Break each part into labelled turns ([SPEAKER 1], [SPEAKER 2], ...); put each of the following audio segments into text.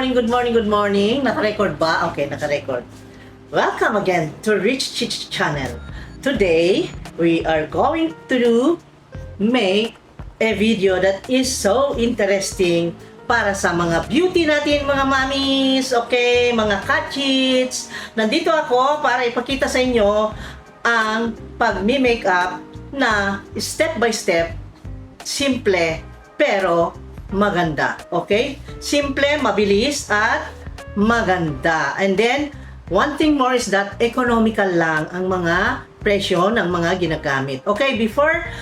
[SPEAKER 1] morning, good morning, good morning. Naka-record ba? Okay, naka-record. Welcome again to Rich Chich Channel. Today, we are going to make a video that is so interesting para sa mga beauty natin, mga mommies, okay, mga kachits. Nandito ako para ipakita sa inyo ang pag-makeup na step by step, simple, pero maganda. Okay? Simple, mabilis, at maganda. And then, one thing more is that economical lang ang mga presyo ng mga ginagamit. Okay? Before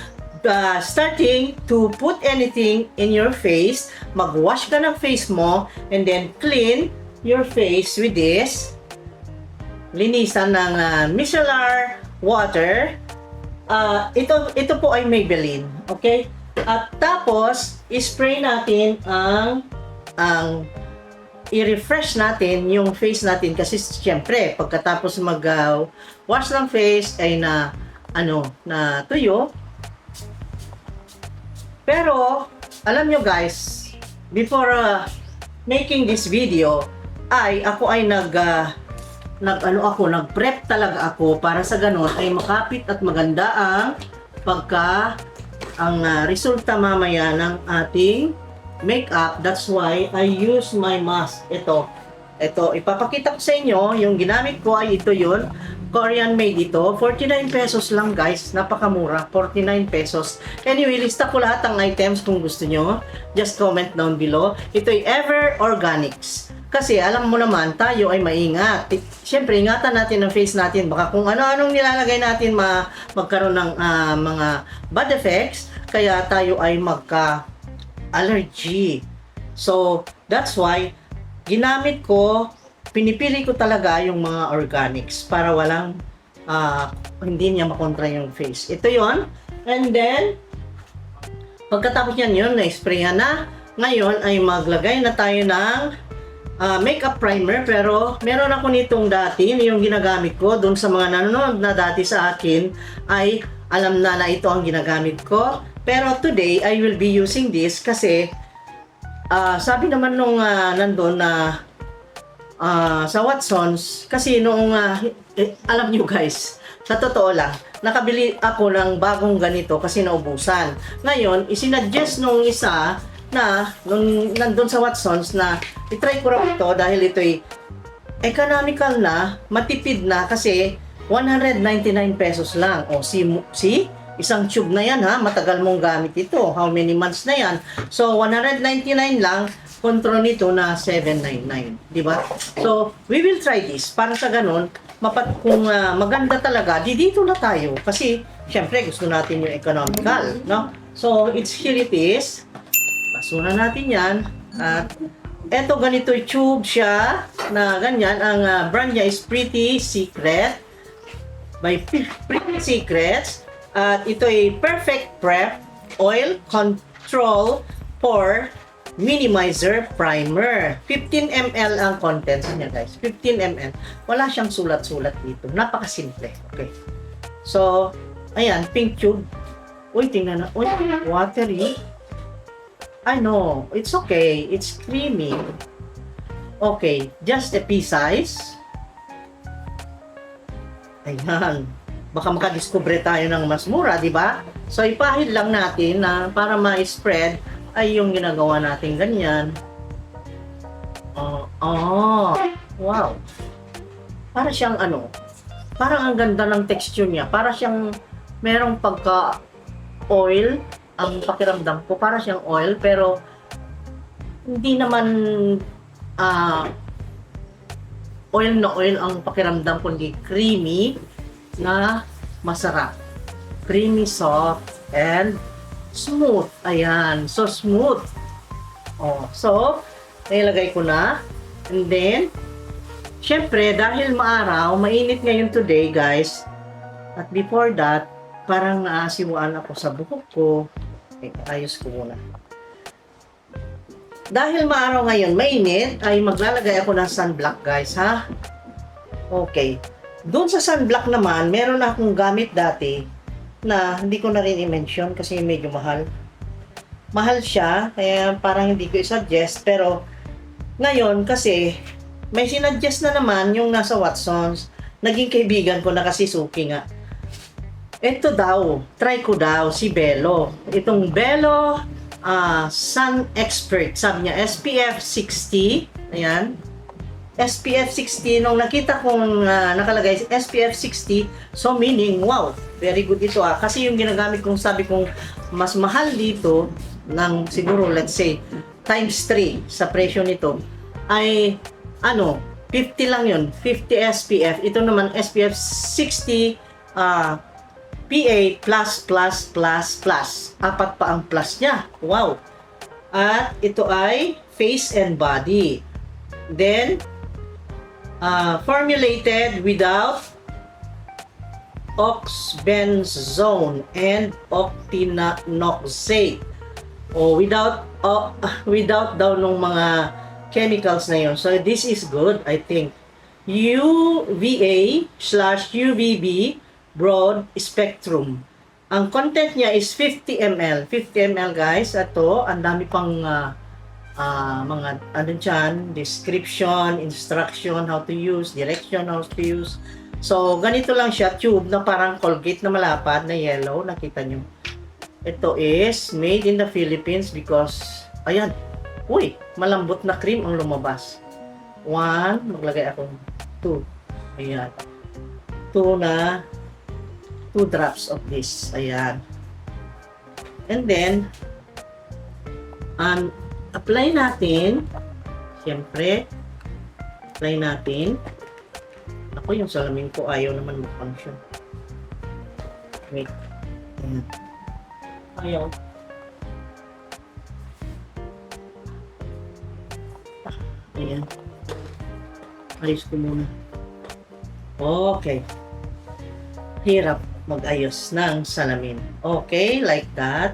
[SPEAKER 1] starting to put anything in your face, mag-wash ka ng face mo and then clean your face with this. Linisan ng micellar water. Ito po ay Maybelline. Okay? At tapos, i-spray natin ang i-refresh natin yung face natin kasi siyempre, pagkatapos mag-wash ng face ay na tuyo. Pero, alam nyo guys, before making this video, ako ay nag-prep talaga ako para sa ganun ay makapit at maganda ang resulta mamaya ng ating makeup. That's why I use my mask. Ito, ipapakita ko sa inyo. Yung ginamit ko ay ito yun. Korean made ito. 49 pesos lang guys. Napakamura. 49 pesos. Anyway, lista ko lahat ng items kung gusto nyo. Just comment down below. Ito ay Ever Organics. Kasi alam mo naman, tayo ay maingat. Siyempre, ingatan natin ang face natin. Baka kung ano-anong nilalagay natin magkaroon ng mga bad effects. Kaya tayo ay magka-allergy. So, that's why, pinipili ko talaga yung mga organics para walang, hindi niya makontra yung face. Ito yon. And then, pagkatapos yan na-sprayan na. Ngayon ay maglagay na tayo ng makeup primer, pero meron ako nitong dati, yung ginagamit ko, dun sa mga nanonood na dati sa akin, ay alam na ito ang ginagamit ko. Pero today, I will be using this kasi sabi naman nung nandun na sa Watsons, kasi noong, alam nyo guys, sa totoo lang, nakabili ako ng bagong ganito kasi naubusan. Ngayon, isinuggest nung isa na nung nandun sa Watsons na itry ko raw ito dahil ito'y economical na, matipid na kasi 199 pesos lang. O see? Isang tube na yan ha, matagal mong gamit ito. How many months na yan? So 199 lang, kontrol nito na 799, di ba? So we will try this para sa ganun, kung maganda talaga, dito na tayo kasi syempre gusto natin yung economical, no? So here it is. Basura natin yan. At eto ganito yung tube siya na ganyan. Ang brand niya is Pretty Secret by Pretty Secrets. At ito ay Perfect Prep Oil Control Pore Minimizer Primer. 15 ml ang contents niya guys. 15 ml. Wala siyang sulat-sulat dito. Napakasimple. Okay. So, ayan, pink tube. Uy, tingnan na. Uy, watery. I know, it's okay. It's creamy. Okay, just a pea size. Ayan. Baka makadiskubre tayo ng mas mura, di ba? So, ipahid lang natin na para ma-spread ay yung ginagawa natin ganyan. Wow. Para siyang parang ang ganda ng texture niya. Para siyang merong pagka-oil. Ang pakiramdam ko, para siyang oil, pero hindi naman oil na oil ang pakiramdam, kundi creamy na masarap. Creamy, soft, and smooth. Ayan, so smooth. So, nilagay ko na. And then, syempre, dahil maaraw, mainit ngayon today, guys. At before that, parang naasiwaan ako sa buhok ko. Ayos ko muna. Dahil maaraw ngayon, mainit, ay maglalagay ako ng sunblock guys, ha? Okay. Doon sa sunblock naman, meron akong gamit dati na hindi ko na rin i-mention kasi medyo mahal. Mahal siya, kaya parang hindi ko i-suggest, pero Ngayon, kasi, may sinadjust na naman yung nasa Watsons. Naging kaibigan ko na kasi Suki nga. Ito daw, try ko daw si Belo. Itong Belo Sun Expert. Sabi niya, SPF 60. Ayan. SPF 60. Nung nakita kong nakalagay SPF 60, so meaning, wow, very good ito Kasi yung ginagamit kong sabi kong mas mahal dito, ng siguro, let's say, times 3 sa presyo nito, ay, 50 lang yun. 50 SPF. Ito naman, SPF 60, PA++++. Apat pa ang plus niya. Wow! At ito ay face and body. Then, formulated without oxbenzone and octinoxate. O without daw nung mga chemicals na yun. So, this is good, I think. UVA/UVB broad spectrum. Ang content niya is 50 ml. 50 ml guys. Ito, ang dami pang mga dyan, description, instruction, how to use, direction, how to use. So, ganito lang siya, tube na parang Colgate na malapad na yellow. Nakita nyo. Ito is made in the Philippines because, ayan, uy, malambot na cream ang lumabas. 1, maglagay ako 2. Ayan. 2 drops of this. Ayan. And then, apply natin. Siyempre, apply natin. Ako, yung salamin ko, ayaw naman mag-function. Wait. Ayan. Ayaw. Ayan. Ayos ko muna. Okay. Hirap mag-ayos ng salamin. Okay, like that.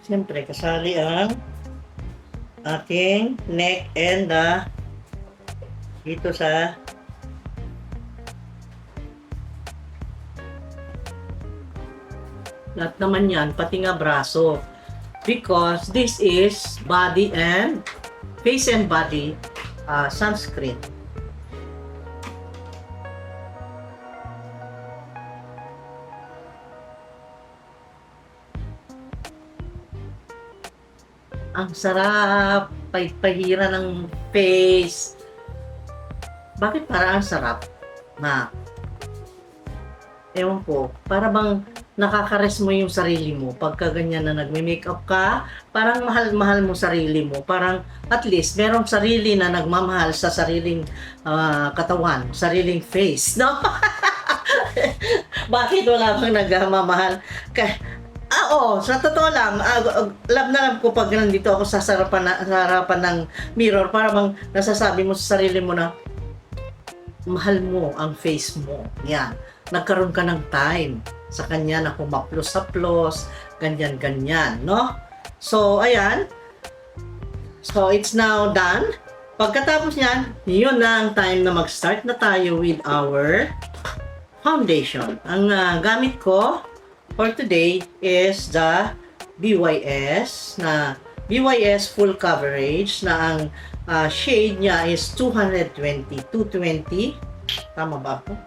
[SPEAKER 1] Siyempre, kasali ang aking neck and dito sa lahat naman yan, pati nga braso. Because this is body and face and body sunscreen. Ang sarap pahira ng face. Bakit parang ang sarap? Ewan ko, para bang nakaka-rest mo yung sarili mo pagka ganyan na nagme-makeup ka, parang mahal-mahal mo sarili mo, parang at least merong sarili na nagmamahal sa sariling katawan, sariling face, no? Bakit wala bang nagmamahal? Sa totoo lang, love na love ko pag nandito ako sa harapan ng mirror, para bang nasasabi mo sa sarili mo na mahal mo ang face mo. Yan. Nagkaroon ka ng time sa kanya na kumaplos-saplos, ganyan-ganyan, no? So, ayan. So, it's now done. Pagkatapos niyan, yun na ang time na mag-start na tayo with our foundation. Ang gamit ko for today is the BYS Full Coverage na ang shade niya is 220. Tama ba ako?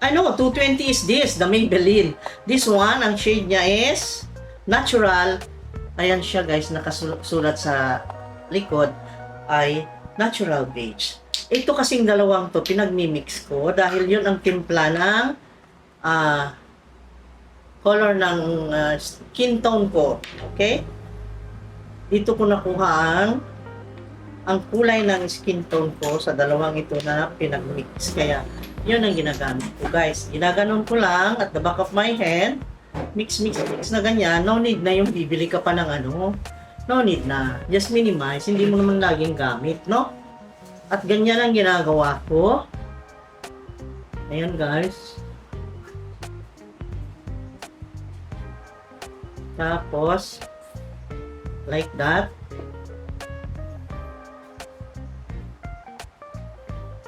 [SPEAKER 1] 220 is this, the Maybelline. This one, ang shade niya is Natural. Ayan siya guys, nakasulat sa likod ay Natural Beige. Ito kasing dalawang to, pinagmimix ko dahil yun ang timpla ng color ng skin tone ko. Okay? Dito ko nakuha ang kulay ng skin tone ko sa dalawang ito na pinagmix. Kaya, yun ang ginagamit ko, guys. Ginaganon ko lang at the back of my hand. Mix na ganyan. No need na yung bibili ka pa ng No need na. Just minimize. Hindi mo naman laging gamit, no? At ganyan ang ginagawa ko. Ayan, guys. Tapos, like that.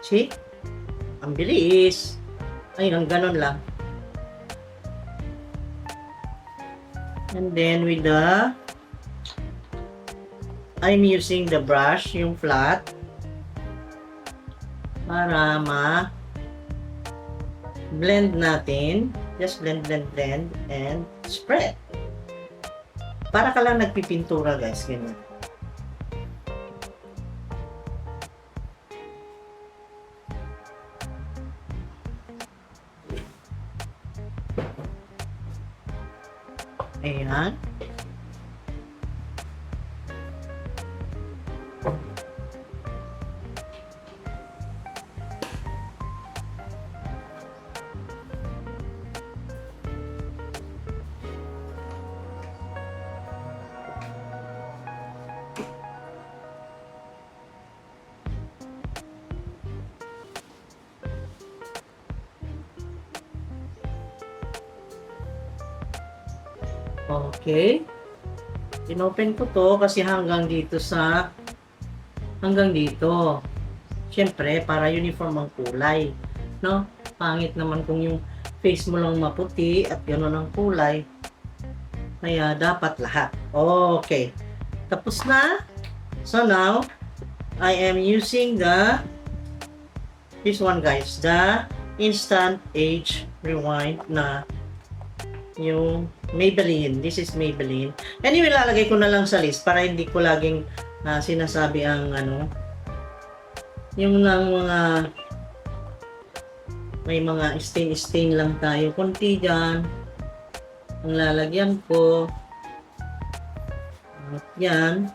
[SPEAKER 1] See? Ang bilis. Ayun, ganon lang. And then with I'm using the brush, yung flat, para blend natin. Just blend, and spread. Para ka lang nagpipintura, guys. Ganyan. Ayan. Okay. Inopen ko to kasi hanggang dito. Siyempre, para uniform ang kulay. No? Pangit naman kung yung face mo lang maputi at gano'n ang kulay. Kaya dapat lahat. Okay. Tapos na. So now, I am using this one, guys. The Instant Age Rewind na yung Maybelline. This is Maybelline. Anyway, lalagay ko na lang sa list para hindi ko laging sinasabi ang yung ng mga may mga stain lang tayo. Kunti dyan. Ang lalagyan ko. At yan.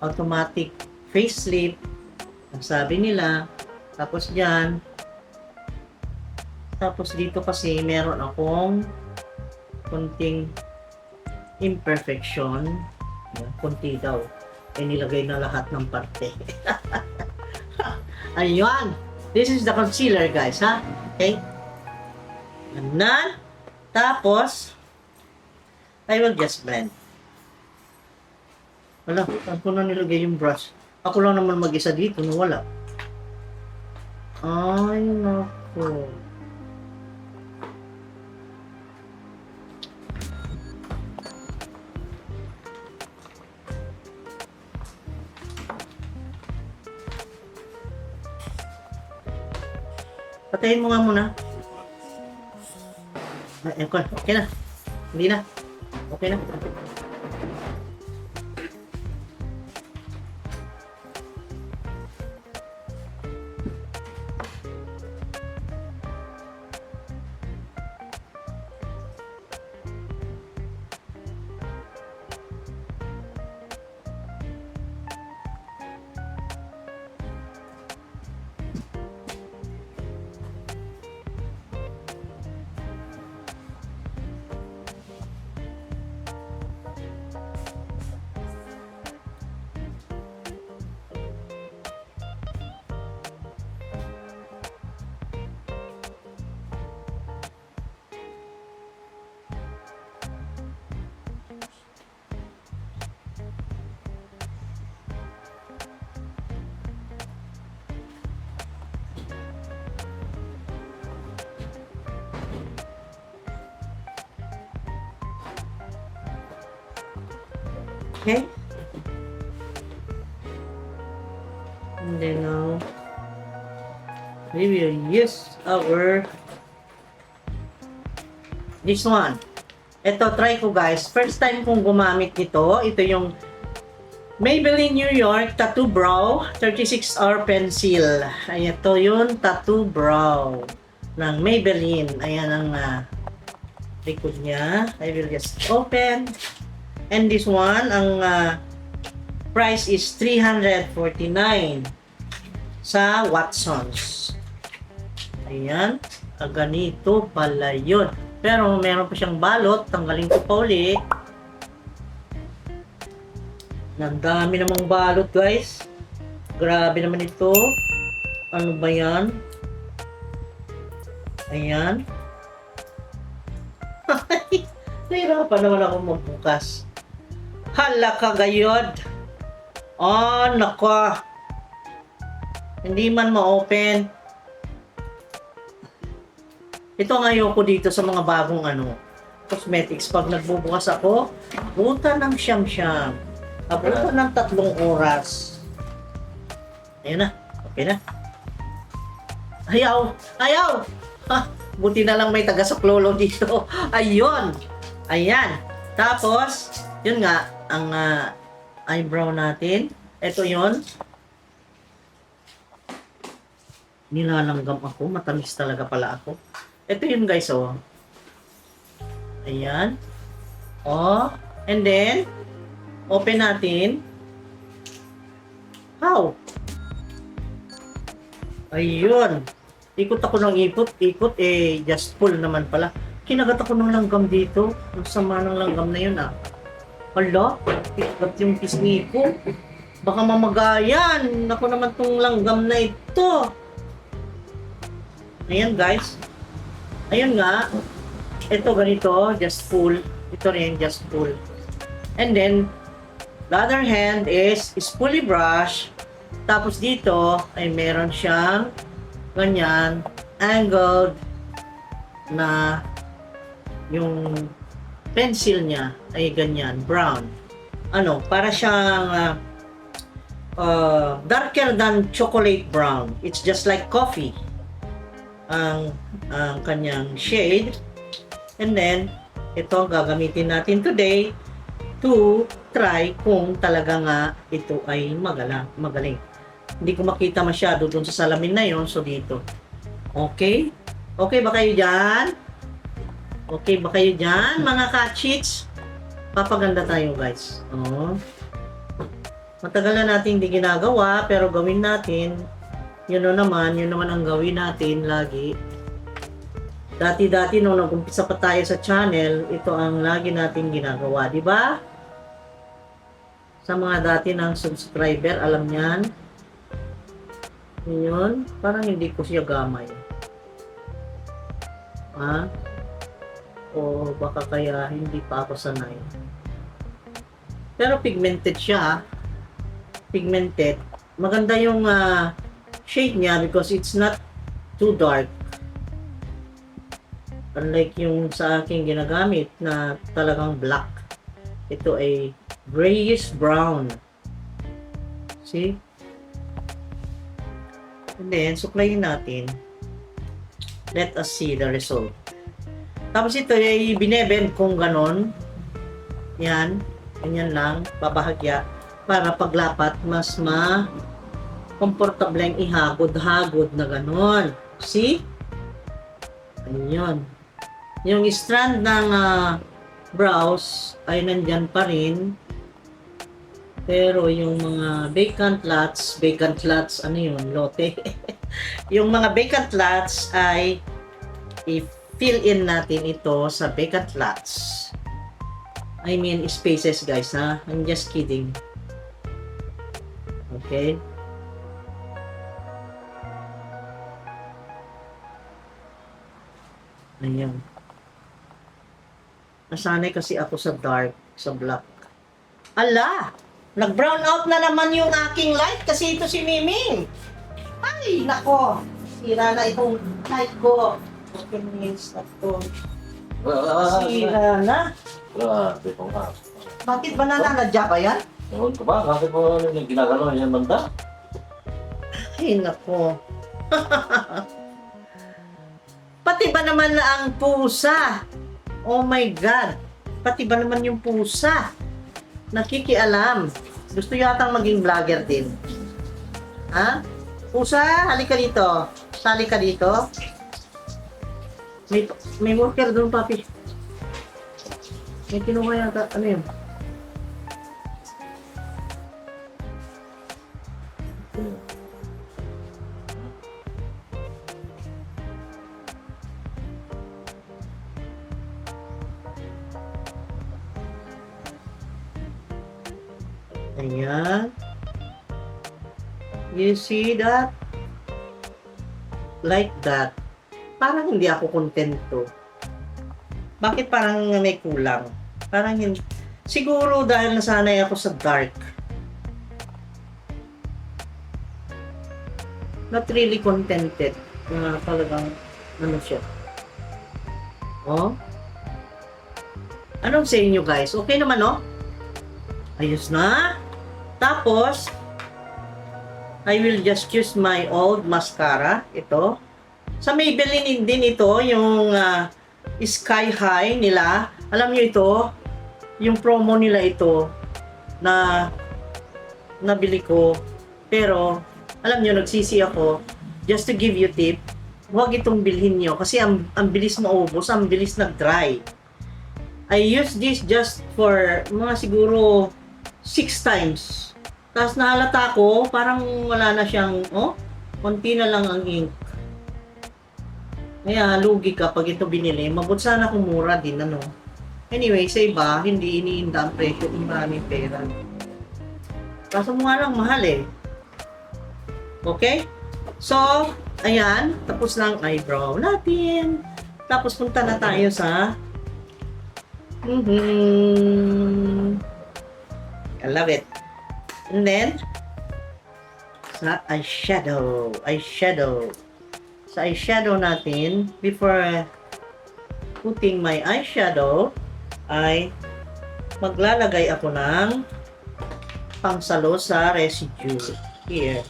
[SPEAKER 1] Automatic facelift. Ang sabi nila. Tapos dyan. Tapos dito kasi meron akong kunting imperfection. Kunti daw. Nilagay na lahat ng parte. Ayun. This is the concealer, guys, ha? Okay? Yan na. Tapos, I will just blend. Wala, saan ko na nilagay yung brush? Ako lang naman mag-isa dito, no? Wala. Ay, naku. Patayin mo nga muna. Okay na. Hindi na. Okay na. Okay? And then now, we will use this one. Ito, try ko, guys. First time kong gumamit nito. Ito yung Maybelline New York Tattoo Brow 36 Hour Pencil. Ay, ito yung Tattoo Brow ng Maybelline. Ayan ang likod niya. I will just open. And this one, ang price is $349 sa Watsons. Ayan. Ganito pala yun. Pero meron pa siyang balot. Tanggalin ko pa uli. Ang dami namang balot, guys. Grabe naman ito. Ano ba yan? Ayan. Nahirapan naman ako magbukas. Hala ka gayod. Oh, nako. Hindi man ma-open. Ito ang ayoko dito sa mga bagong cosmetics. Pag nagbubukas ako, abutan ng siyam-siyam. Abutan ng 3 oras. Ayun na. Okay na. Ayaw! Ayaw! Ha, buti na lang may taga-suklolo dito. Ayun! Ayan. Tapos, yun nga, ang eyebrow natin. Ito yun. Nilalanggam ako. Matamis talaga pala ako. Ito yun guys, oh. Ayan. Oh. And then, open natin. How? Ayun. Ikot ako ng ikot, just pull naman pala. Kinagat ako ng langgam dito. Ang sama ng langgam na yun, ah. Hala, ikat yung pisngi ko. Baka mamagayan. Ako naman tong langgam na ito. Ayan, guys. Ayun nga. Ito ganito, just pull. Ito rin, just pull. And then, the other hand is fully brush. Tapos dito ay meron siyang ganyan, angled na yung pencil niya ay ganyan, brown. Ano, para siyang darker than chocolate brown. It's just like coffee. Ang kanyang shade. And then, ito gagamitin natin today to try kung talaga nga ito ay magaling. Hindi ko makita masyado dun sa salamin na yon, so dito. Okay? Okay ba kayo dyan? Okay ba kayo dyan, mga ka-cheats? Papaganda tayo, guys. Oh. Matagal na natin hindi ginagawa, pero gawin natin. Yun naman ang gawin natin lagi. Dati-dati nung nag-umpisa pa tayo sa channel, ito ang lagi natin ginagawa, di ba? Sa mga dati ng subscriber, alam niyan. Yun, parang hindi ko siya gamay. Ha? O baka kaya hindi pa ako sanay. Pero pigmented siya. Pigmented. Maganda yung shade niya because it's not too dark. Unlike yung sa aking ginagamit na talagang black. Ito ay grayish brown. See? And then, suklayin natin. Let us see the result. Tapos ito ay binebend kung ganon. Yan. Ganyan lang. Babahagya. Para paglapat, mas komportableng ihagod-hagod na ganon. See? Ayun. Yung strand ng brows ay nandyan pa rin. Pero yung mga vacant lots, ano yun? Lote. Yung mga vacant lots ay i-fill in natin ito sa vacant lots. I mean spaces, guys, ha? I'm just kidding. Okay? Ayan. Nasanay kasi ako sa dark, sa black. Ala! Nag-brown out na naman yung aking light kasi ito si Miming. Ay, nako. Sira na itong light ko. Okay, means na to. Sira na.
[SPEAKER 2] Grabe po nga.
[SPEAKER 1] Bakit ba nananadya ba yan?
[SPEAKER 2] Ewan ko ba? Bakit mo yung ginagalaw niya banda?
[SPEAKER 1] Ay, nako. Pati ba naman na ang pusa? Oh my God. Pati ba naman yung pusa? Nakikialam. Gusto yatang maging vlogger din. Ha? Pusa, halika dito. Sali ka dito. May worker doon, papi. May kinuha yata. Ano yun? Ayan. You see that? Like that. Parang hindi ako kontento. Bakit parang may kulang? Parang hindi. Siguro dahil nasanay ako sa dark. Not really contented. Na talagang ano siya. Oh? Anong sa inyo guys? Okay naman, no? Ayos na. Tapos, I will just use my old mascara. Ito. Sa Maybelline din ito, yung Sky High nila. Alam nyo ito, yung promo nila ito na nabili ko. Pero, alam nyo, nagsisi ako. Just to give you tip, huwag itong bilhin nyo kasi ang bilis maubos, ang bilis nag-dry. I use this just for mga siguro 6 times. Tapos nahalata ko, parang wala na siyang, konti na lang ang ink. Kaya lugi ka pag ito binili. Mabuti sana kung mura din, ano. Anyway, sa iba, hindi iniinda ang presyo kung maraming pera. Kaso mukha lang mahal eh. Okay? So, ayan. Tapos na ang eyebrow natin. Tapos punta na tayo sa I love it. And then, sa eyeshadow. Sa eyeshadow natin, before putting my eyeshadow, ay maglalagay ako ng pangsalo sa residue. Here.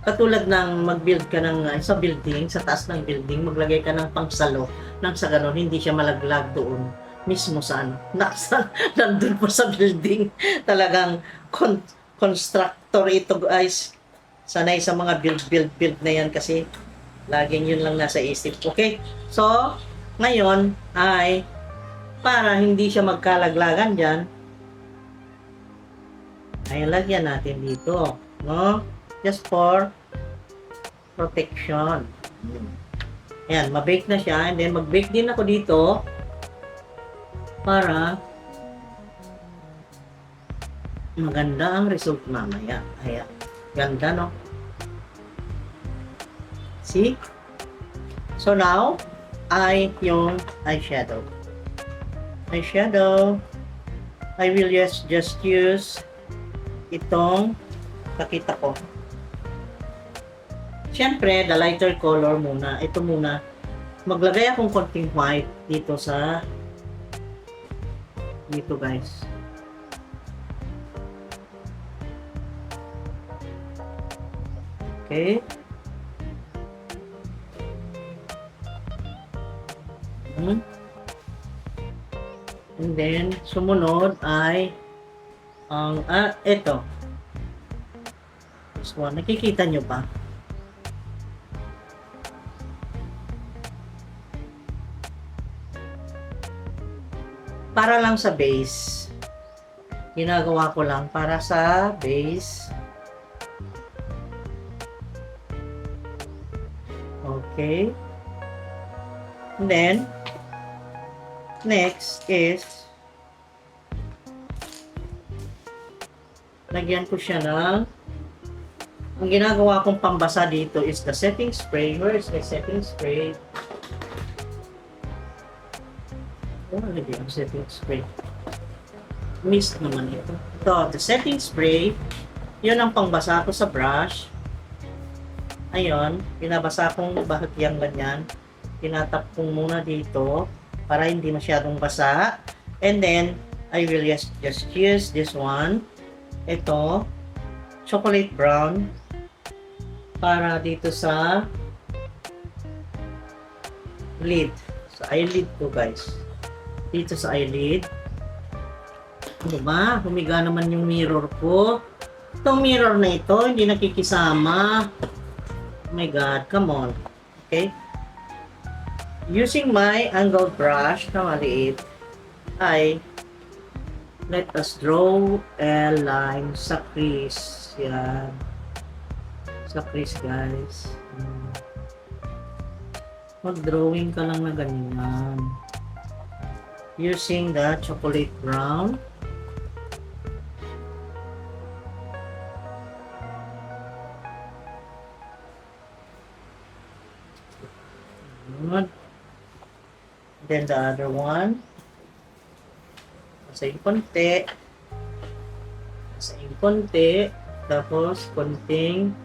[SPEAKER 1] Katulad ng mag-build ka ng sa building, sa taas ng building, maglagay ka ng pangsalo nang sa ganun, hindi siya malaglag doon mismo saan. Nandun po sa building. Talagang constructor ito guys. Sanay sa mga build na yan kasi laging yun lang nasa isip. Okay? So, ngayon ay para hindi siya magkalaglagan dyan, ay lagyan natin dito. No? Just for protection. Ayan, mabake na siya. And then, mag-bake din ako dito para maganda ang result mamaya. Ayan. Ganda, no? See? So now, yung eyeshadow. I will just use itong kakita ko. Siyempre, the lighter color muna. Ito muna. Maglagay akong konting white dito sa dito guys. Okay. And then, sumunod ay ang, ito. This one. Nakikita nyo ba? Para lang sa base. Ginagawa ko lang para sa base. Okay. And then, next is lagyan ko siya ng ang ginagawa kong pambasa dito is the setting spray. Where is my setting spray? Lagi ang setting spray. Mist naman ito. Ito, the setting spray. Yun ang pangbasa ko sa brush. Ayun, pinabasa kong bahagyang ganyan. Tinatap ko muna dito para hindi masyadong basa. And then, I will just use this one. Ito, chocolate brown. Para dito sa lid. Sa eyelid ko, guys. Dito sa eyelid. Ano ba? Humiga naman yung mirror ko. Itong mirror na ito, hindi nakikisama. Oh my God, come on. Okay? Using my angled brush na maliit, ay let us draw a line sa crease. Yan. Sa crease, guys. Mag-drawing ka lang na ganyan. Using the chocolate brown. Good. Then the other one. Basahin konti. Basahin konti. Tapos konting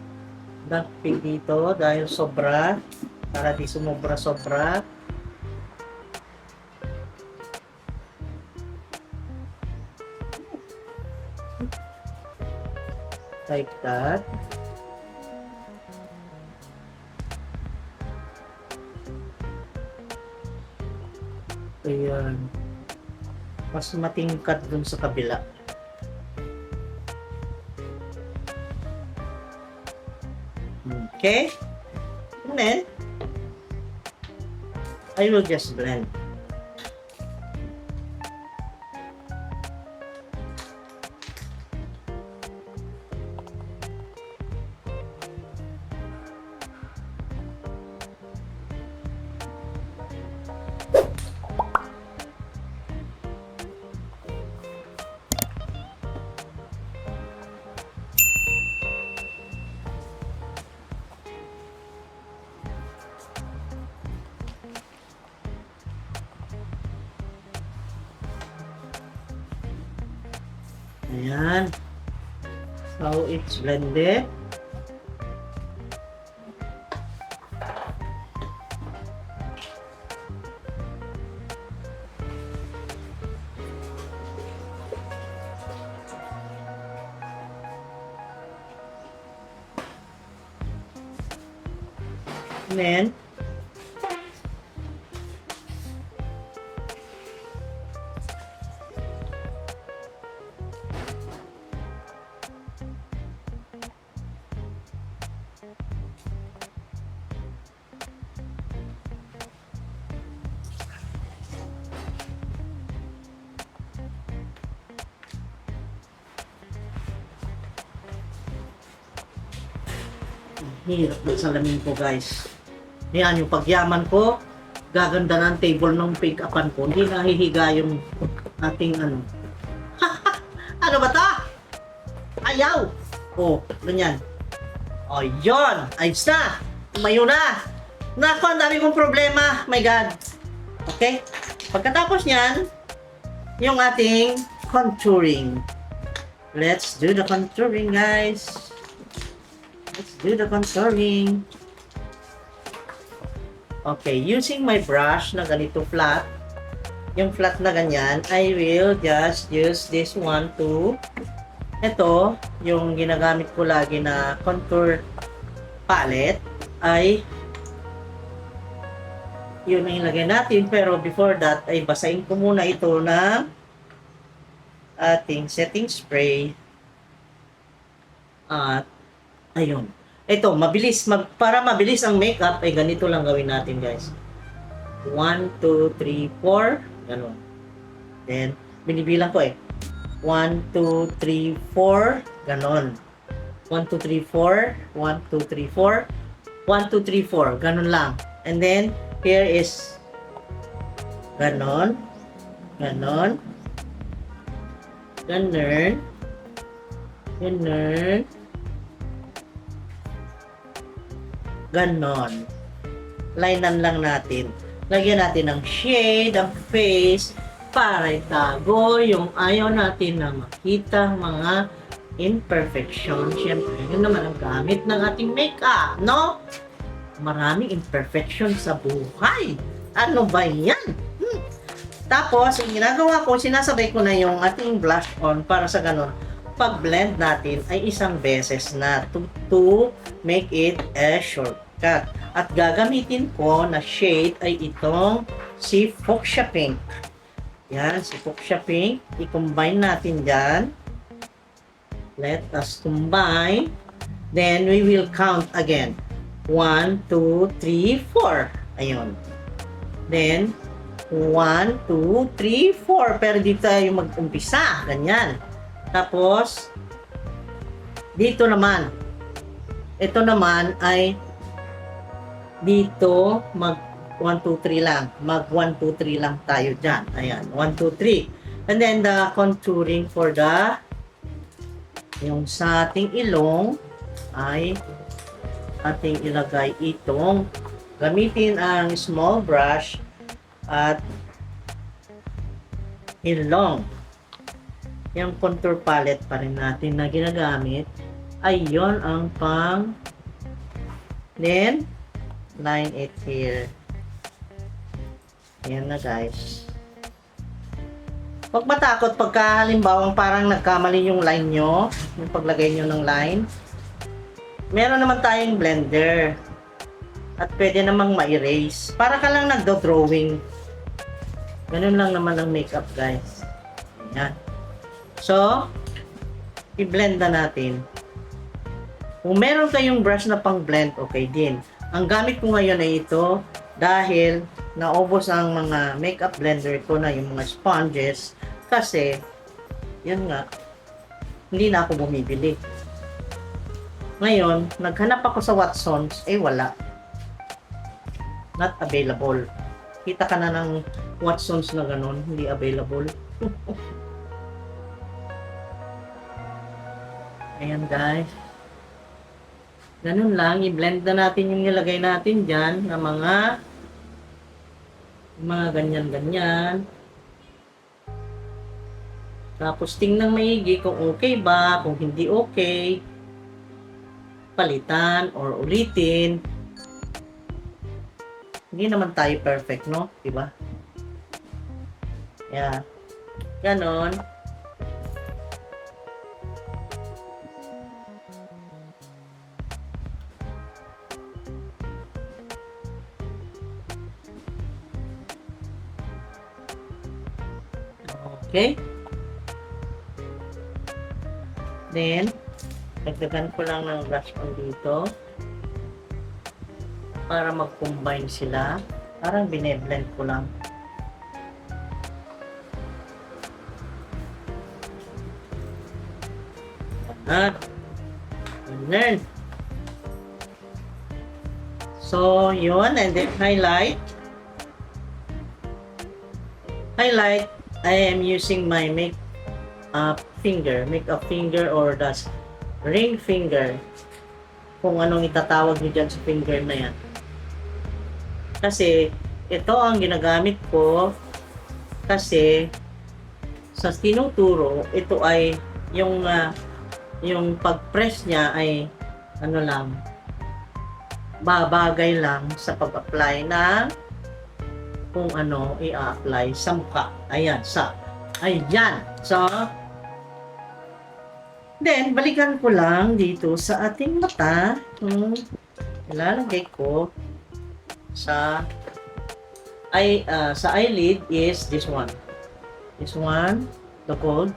[SPEAKER 1] dark pink dito dahil sobra. Para di sumobra-sobra. Like that. Ayan. Mas matingkad dun sa kabila. Okay? And then, I will just blend. Ayan. So, it's blended. And then, hirap ng salamin ko, guys. Yan, yung pagyaman ko, gaganda ng table ng pick-upan ko. Hindi nahihiga yung ating ano. Ano ba to? Ayaw! Oh, ganyan. Oh, yun! Ayos na! Tumayo na! Naku, ang dami kong problema. My God! Okay? Pagkatapos niyan, yung ating contouring. Let's do the contouring, guys. Let's do the contouring. Okay, using my brush na ganito flat, yung flat na ganyan, I will just use this one to, ito, yung ginagamit ko lagi na contour palette, ay, yun ang ilagay natin, pero before that, ay basahin ko muna ito ng ating setting spray. At, ayun. Ito, mabilis. Para mabilis ang makeup, ay ganito lang gawin natin, guys. 1, 2, 3, 4. Ganun. Then, binibilang ko eh. 1, 2, 3, 4. Ganon. 1, 2, 3, 4. 1, 2, 3, 4. 1, 2, 3, 4. Ganon lang. And then, here is ganon. Ganon. Ganon. Ganon. Ganon. Linean lang natin. Lagyan natin ng shade, ang face, para itago yung ayaw natin na makita mga imperfection. Siyempre, yun naman ang gamit ng ating makeup, no? Maraming imperfection sa buhay. Ano ba yan? Tapos, yung ginagawa ko, sinasabay ko na yung ating blush on para sa ganon. Pag-blend natin ay isang beses na to make it a shortcut. At gagamitin ko na shade ay itong si Fuchsia Pink. Yan, si Fuchsia Pink. I-combine natin dyan. Let us combine. Then, we will count again. 1, 2, 3, 4. Ayun. Then, 1, 2, 3, 4. Pero dito tayo mag-umpisa. Ganyan. Tapos, dito naman. Ito naman ay dito mag 1, 2, 3 lang. Mag 1, 2, 3 lang tayo dyan. Ayan. 1, 2, 3. And then the contouring for the yung sa ating ilong ay ating ilagay itong gamitin ang small brush at ilong. Yung contour palette pa rin natin na ginagamit ay yon ang pang then line it here. Ayan na, guys. Huwag matakot pagka halimbawa parang nagkamali yung line nyo, yung paglagay nyo ng line. Meron naman tayong blender. At pwede namang ma-erase. Para ka lang nagdo-drawing. Ganun lang naman ang makeup, guys. Ayan. So, i-blend na natin. Kung meron kayong brush na pang blend, okay din. Ang gamit ko ngayon ay ito dahil naubos ang mga makeup blender ko na yung mga sponges kasi yun nga hindi na ako bumibili. Ngayon, naghanap ako sa Watsons, wala. Not available. Kita ka na ng Watsons na ganun, hindi available. Ayan guys. Ganun lang, i-blend na natin yung nilagay natin dyan na mga ganyan-ganyan. Tapos tingnan maigi kung okay ba, kung hindi okay. Palitan or ulitin. Hindi naman tayo perfect, no? Diba? Yeah. Ganon. Okay. Then, dagdagan ko lang ng brush on dito para mag-combine sila. Parang bine-blend ko lang. Ganun. So, yun. And then, highlight. Highlight. I am using my makeup finger or the ring finger. Kung anong itatawag nyo dyan sa finger na yan. Kasi, ito ang ginagamit ko kasi sa tinuturo, ito ay yung pag-press niya ay ano lang, babagay lang sa pag-apply ng kung ano i-apply sa mukha. Ayan, ayan. So, then, balikan ko lang dito sa ating mata. Ilalagay ko sa eyelid is this one. This one, the gold.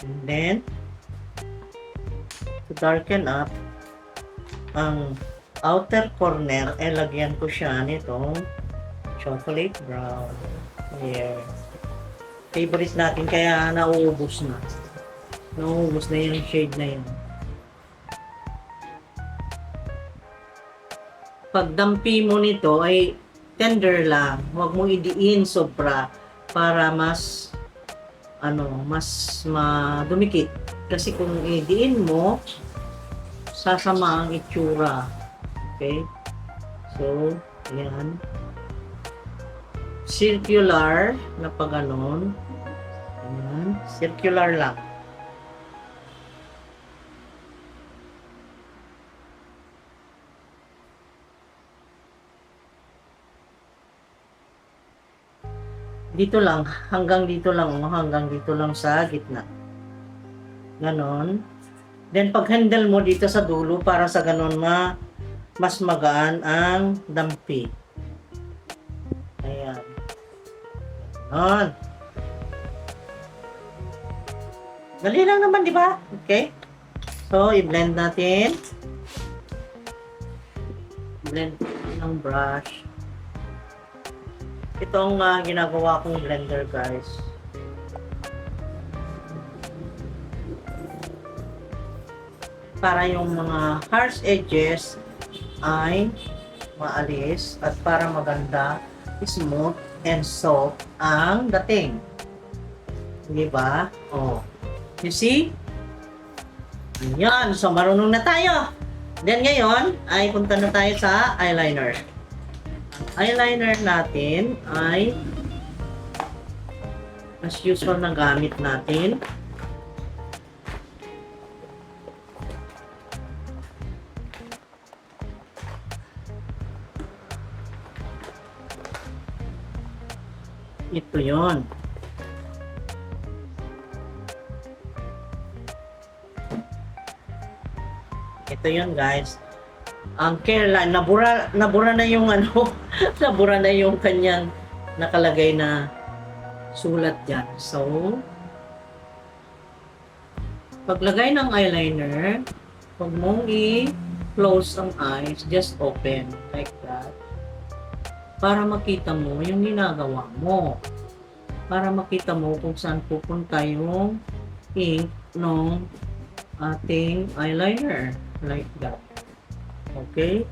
[SPEAKER 1] And then, to darken up ang outer corner, lagyan ko siya nitong chocolate brown. Here. Favorite natin, kaya nauubos na. Nauubos na yung shade na yun. Pagdampi mo nito ay tender lang. Huwag mo idiin sobra para mas madumikit. Kasi kung idiin mo, sasama ang itsura. Okay? So, ayan. Circular na pag-ganon. Ayan. Circular lang. Dito lang, hanggang dito lang sa gitna. Ganon. Then pag handle mo dito sa dulo para sa ganon mas magaan ang dampi. Ayan. Ganon. Dali lang naman, di ba? Okay. So, i-blend natin. Blend ng brush. Ito ang ginagawa kong blender, guys. Para yung mga harsh edges ay maalis at para maganda, smooth and soft ang dating. Diba? Oh. You see? Ayan. So, marunong na tayo. Then ngayon, ay punta na tayo sa eyeliner. Ang eyeliner natin ay as usual na gamit natin. Ito yon. Ito yon guys. Ang Careline, nabura na yung ano, nabura na yung kanyang nakalagay na sulat dyan. So, paglagay ng eyeliner, huwag mong i-close ang eyes, just open like that. Para makita mo yung ginagawa mo. Para makita mo kung saan pupunta yung ink ng ating eyeliner. Like that. Okay?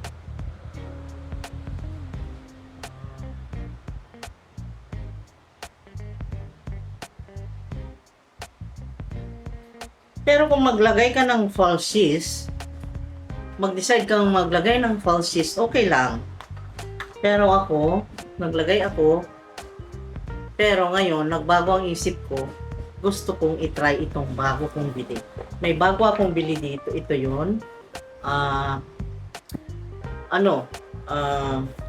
[SPEAKER 1] Pero kung maglagay ka ng falsies, mag-decide kang maglagay ng falsies, okay lang. Pero ako, naglagay ako, pero ngayon, nagbago ang isip ko, gusto kong itry itong bago kong bili. May bago akong bili dito, ito yun.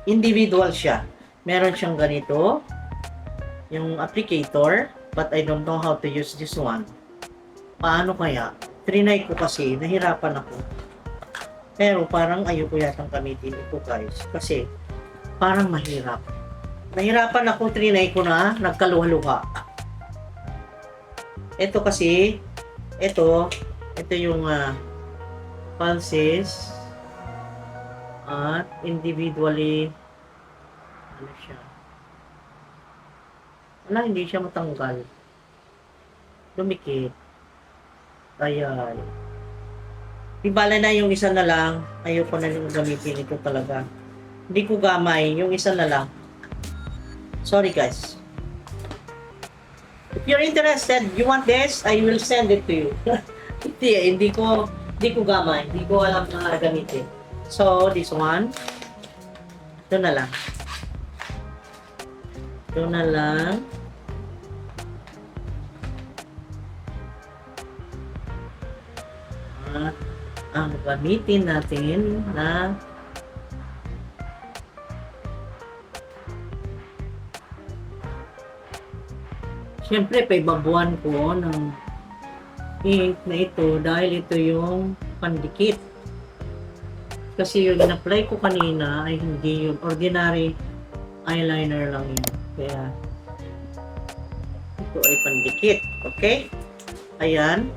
[SPEAKER 1] Individual siya. Meron siyang ganito, yung applicator, but I don't know how to use this one. Paano kaya? Trinay ko kasi, nahirapan ako. Pero parang ayoko yatang gamitin ito guys, kasi parang mahirap. Nahirapan ako, trinay ko na, nagkaluha-luha. Ito kasi, ito yung pulses at individually ano siya. Hindi siya matanggal. Dumikit. Ayan. Ibala na yung isa na lang. Ayoko na yung gamitin ito talaga. Hindi ko gamay. Yung isa na lang. Sorry guys. If you're interested, you want this, I will send it to you. Hindi ko gamay. Hindi ko alam na gamitin. So, this one. Ito na lang. Ito na lang. At ang gamitin natin na siyempre paibabuan ko ng ink na ito dahil ito yung pandikit. Kasi yung in-apply ko kanina ay hindi yung ordinary eyeliner lang yun. Kaya ito ay pandikit. Okay? Ayan.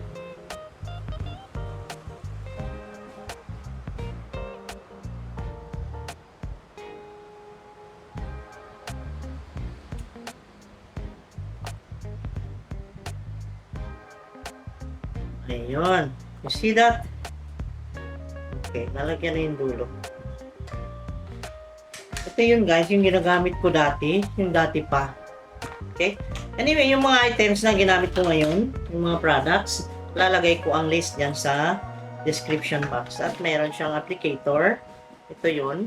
[SPEAKER 1] Ayun. You see that? Okay, nalagyan na yung dulo. Ito yun guys, yung ginagamit ko dati. Yung dati pa. Okay? Anyway, yung mga items na ginamit ko ngayon, yung mga products, lalagay ko ang list dyan sa description box. At meron siyang applicator. Ito yun.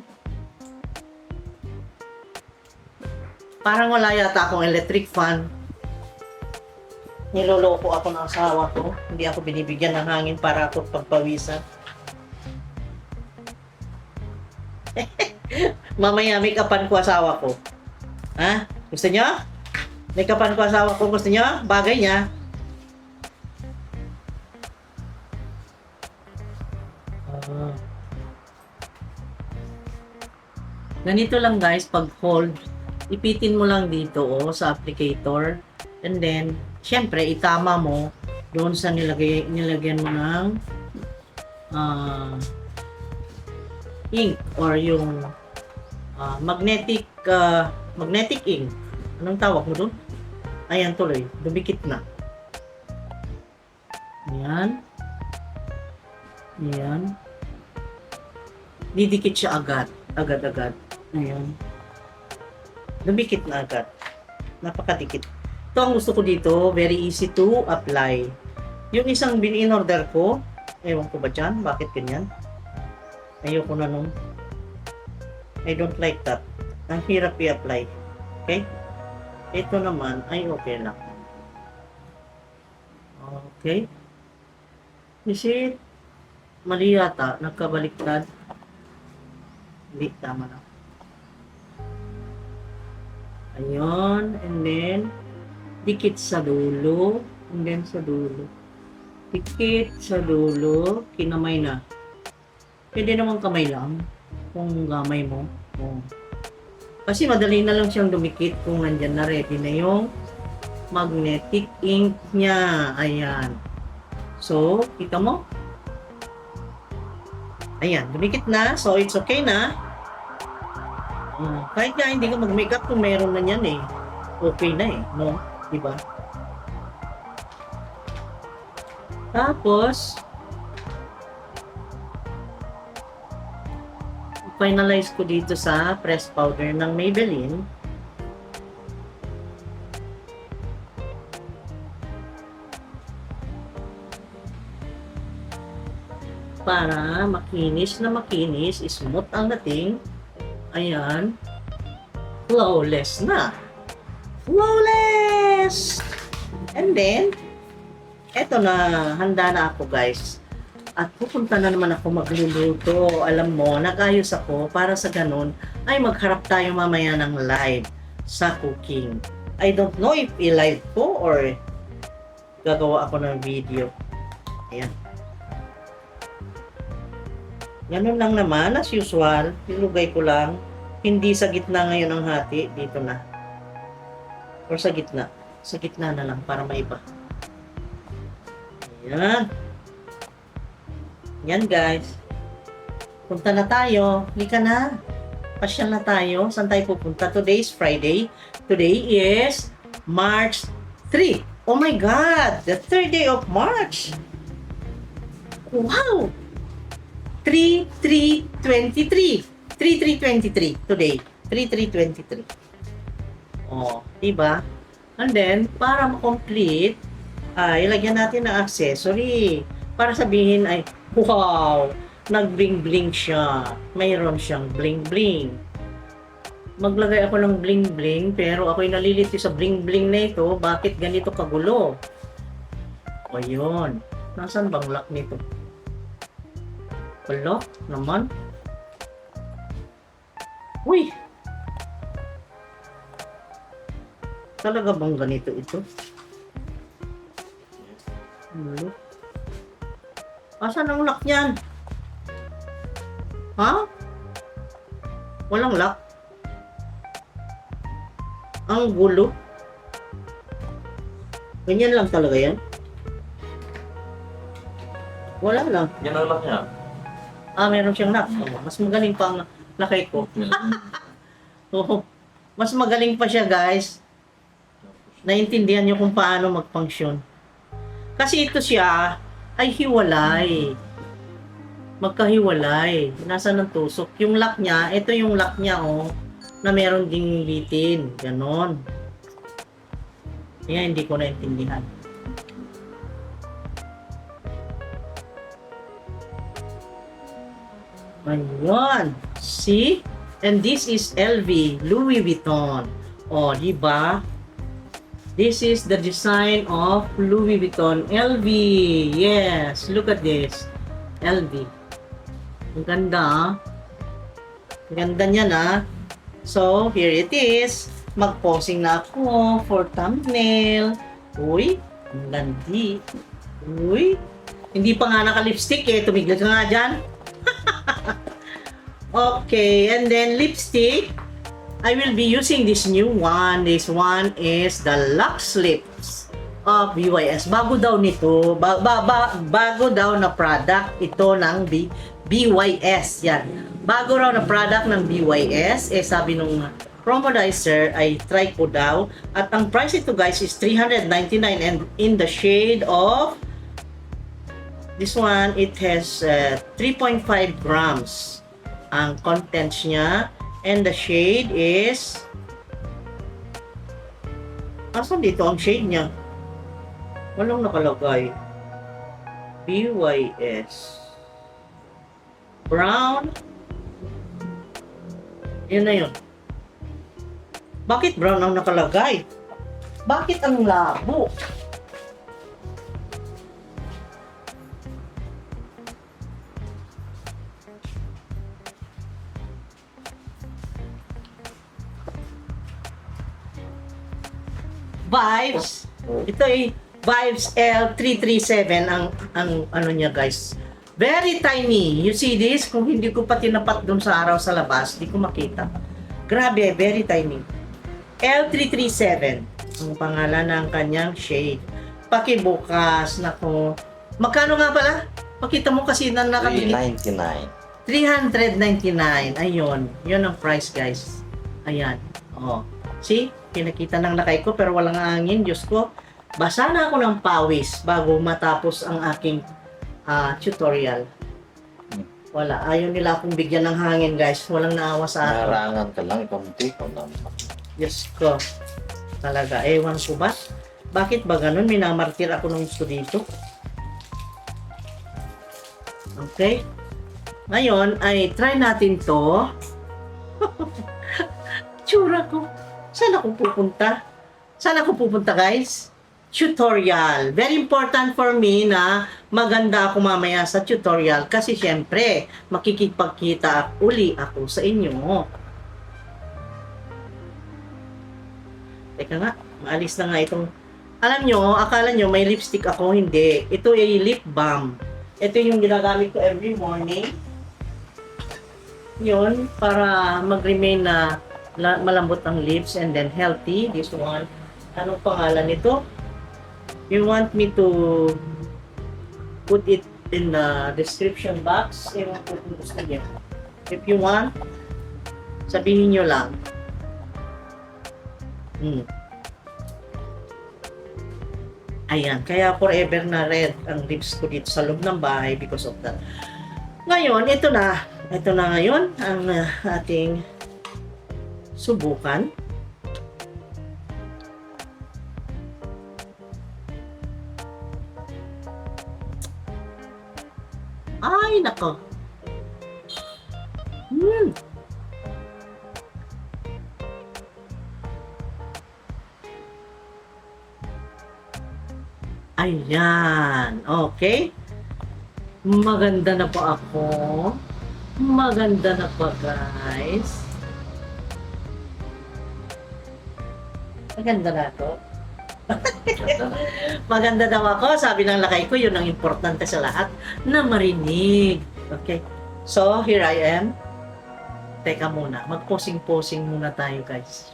[SPEAKER 1] Parang wala yata akong electric fan. Niloloko ako ng asawa ko. Hindi ako binibigyan ng hangin para ako pagpawisan. Mamaya make upan ko asawa ko. Ha? Gusto nyo? Make upan ko asawa ko. Gusto nyo? Bagay niya. Ganito lang guys, pag hold, ipitin mo lang dito sa applicator. And then, syempre, itama mo doon sa nilagyan mo ng ink or yung magnetic ink. Anong tawag mo doon? Ayan tuloy, dumikit na. Ayan. Ayan. Didikit siya agad. Agad-agad. Ayan. Dumikit na agad. Napakadikit. Ito ang gusto ko dito, very easy to apply. Yung isang in-order ko, ewan ko ba dyan, bakit ganyan? Ayoko na nun. I don't like that. Ang hirap i-apply. Okay? Ito naman ay okay lang. Okay? You see? Mali yata. Nagkabaliktad. Hindi, tama na. Ayun. And then, dikit sa dulo. And then sa dulo. Dikit sa dulo. Kinamay na. Pwede naman kamay lang. Kung gamay mo. Oh. Kasi madali na lang siyang dumikit kung nandyan na ready na yung magnetic ink niya. Ayan. So, kita mo? Ayan, dumikit na. So, it's okay na. Kahit nga hindi ka mag-makeup kung meron na yan eh. Okay na eh. No? Diba? Tapos, finalize ko dito sa press powder ng Maybelline. Para makinis na makinis, smooth ang dating. Ayan. Flawless na. Flawless! And then, eto na, handa na ako guys. At pupunta na naman ako magluluto. Alam mo, nag-ayos ako para sa ganun ay magharap tayo mamaya ng live sa cooking. I don't know if i-live ko or gagawa ako ng video. Ayan. Ganun lang naman, as usual. Nilugay ko lang. Hindi sa gitna ngayon ang hati. Dito na. Or sa gitna. Sa gitna na lang para maiba. Ayan. Yan guys. Punta na tayo. Halika na. Pasyal na tayo. Saan tayo pupunta? Today is Friday. Today is March 3. Oh my God! The third day of March. Wow! 3-3-23. 3-3-23 today. 3-3-23. Oh, diba? And then, para ma-complete, ilagyan natin ng accessory. Para sabihin ay, wow, nag-bling-bling siya. Mayroon siyang bling-bling. Maglagay ako ng bling-bling, pero ako'y nalilito sa bling-bling na ito. Bakit ganito kagulo? O yun. Nasaan bang lock nito? Wala naman. Uy! Talaga bang ganito ito? Wala. Asan ang lock niyan? Ha? Walang lock? Ang gulo. Ganyan lang talaga yan? Wala lang.
[SPEAKER 2] Yan ang lang niya.
[SPEAKER 1] Meron siyang lock. Mas magaling pang lakay ko. Oo. Mas magaling pa siya guys. Naintindihan niyo kung paano mag-function. Kasi ito siya ay hiwalay. Magkahiwalay. Nasa ng tusok. Yung lock niya, ito yung lock niya oh, na meron ding litin. Ganon. Yan, hindi ko naintindihan. Ayun. See? And this is LV, Louis Vuitton. Oh, di ba? This is the design of Louis Vuitton. LV. Yes. Look at this. LV. Ang ganda ah. Ang ganda niya na. So, here it is. Mag-posing na ako for thumbnail. Uy. Ang gandi. Uy. Hindi pa nga naka-lipstick eh. Tumigil ka nga dyan. Okay. And then lipstick. I will be using this new one. This one is the Lux Lips of BYS. Bago daw nito, bago daw na product ito ng BYS. Yan. Bago raw na product ng BYS, sabi nung promodizer ay try ko daw. At ang price ito guys is $399 and in the shade of this one, it has 3.5 grams ang contents niya. And the shade is... Asan dito ang shade niya? Walang nakalagay. BYS. Brown. Yun na yun. Bakit brown ang nakalagay? Bakit ang labo? Vibes. Ito ay Vibes L337 ang ano niya guys. Very tiny. You see this? Kung hindi ko pa tinapat doon sa araw sa labas, di ko makita. Grabe, very tiny. L337 ang pangalan ng kanyang shade. Pakibukas, nako. Magkano nga pala? Pakita mo kasi na nakabili.
[SPEAKER 2] $3.99.
[SPEAKER 1] 399. Ayun. Yun ang price, guys. Ayan. Oh. See? Pinakita ng lakay ko pero walang hangin. Diyos ko. Basa na ako ng pawis bago matapos ang aking tutorial. Wala. Ayaw nila akong bigyan ng hangin, guys. Walang naawa sa akin.
[SPEAKER 2] Narangan ka lang, kamunti ko naman.
[SPEAKER 1] Diyos ko. Talaga. Ewan ko ba? Bakit ba ganun? Minamartir ako ng gusto dito. Okay. Ngayon ay try natin to. Tsura ko. Saan ako pupunta? Saan ako pupunta, guys? Tutorial. Very important for me na maganda ako mamaya sa tutorial kasi syempre makikipagkita uli ako sa inyo. Teka nga, maalis na nga itong... Alam nyo, akala nyo may lipstick ako, hindi. Ito ay lip balm. Ito yung ginagamit ko every morning. Yun, para mag-remain na malambot ang lips and then healthy. This one. Anong pangalan nito? You want me to put it in the description box? Ewan ko kung gusto niyo. If you want, sabihin nyo lang. Ayan, kaya forever na red ang lips ko dito sa loob ng bahay because of that. Ngayon, ito na. Ito na ngayon ang ating subukan. Ay, nako. Ayan. Okay. Maganda na po ako. Maganda na pa, guys. Maganda na to. Maganda daw ako. Sabi ng lakay ko, yun ang importante sa lahat, na marinig. Okay. So, here I am. Teka muna. Mag-posing-posing muna tayo, guys.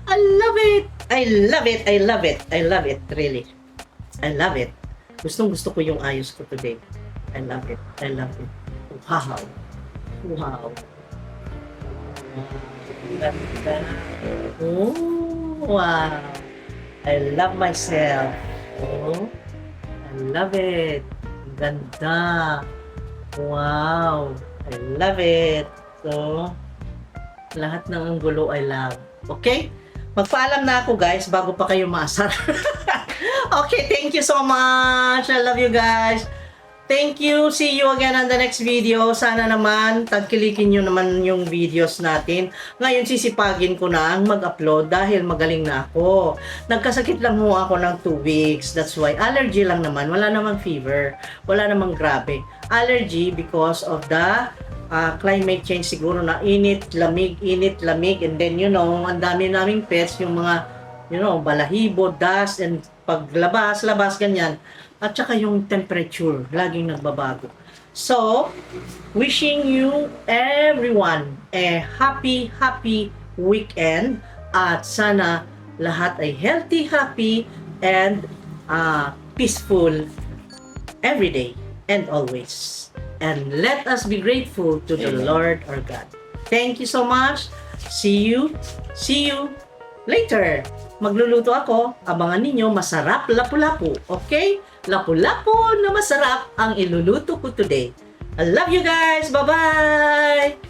[SPEAKER 1] I love it! I love it! I love it! I love it, really. I love it. Gustong-gusto ko yung ayos ko today. I love it. I love it. Wow. Wow. Oh, wow. I love myself. Oh, I love it. Ganda. Wow. I love it. So, lahat ng anggulo I love. Okay? Magpaalam na ako, guys, bago pa kayo maasar. Okay, thank you so much. I love you guys. Thank you. See you again on the next video. Sana naman, tagkilikin nyo naman yung videos natin. Ngayon, sisipagin ko na ang mag-upload dahil magaling na ako. Nagkasakit lang mo ako ng 2 weeks. That's why. Allergy lang naman. Wala namang fever. Wala namang grabe. Allergy because of the climate change siguro na init, lamig, and then ang dami naming pets, yung mga balahibo, dust, and paglabas, ganyan. At saka yung temperature, laging nagbabago. So, wishing you everyone a happy weekend at sana lahat ay healthy, happy, and peaceful every day and always. And let us be grateful to the Lord our God. Thank you so much. See you later. Magluluto ako. Abangan ninyo, masarap lapu-lapu. Okay? lapu-lapu na masarap ang iluluto ko today. I love you guys! Bye-bye!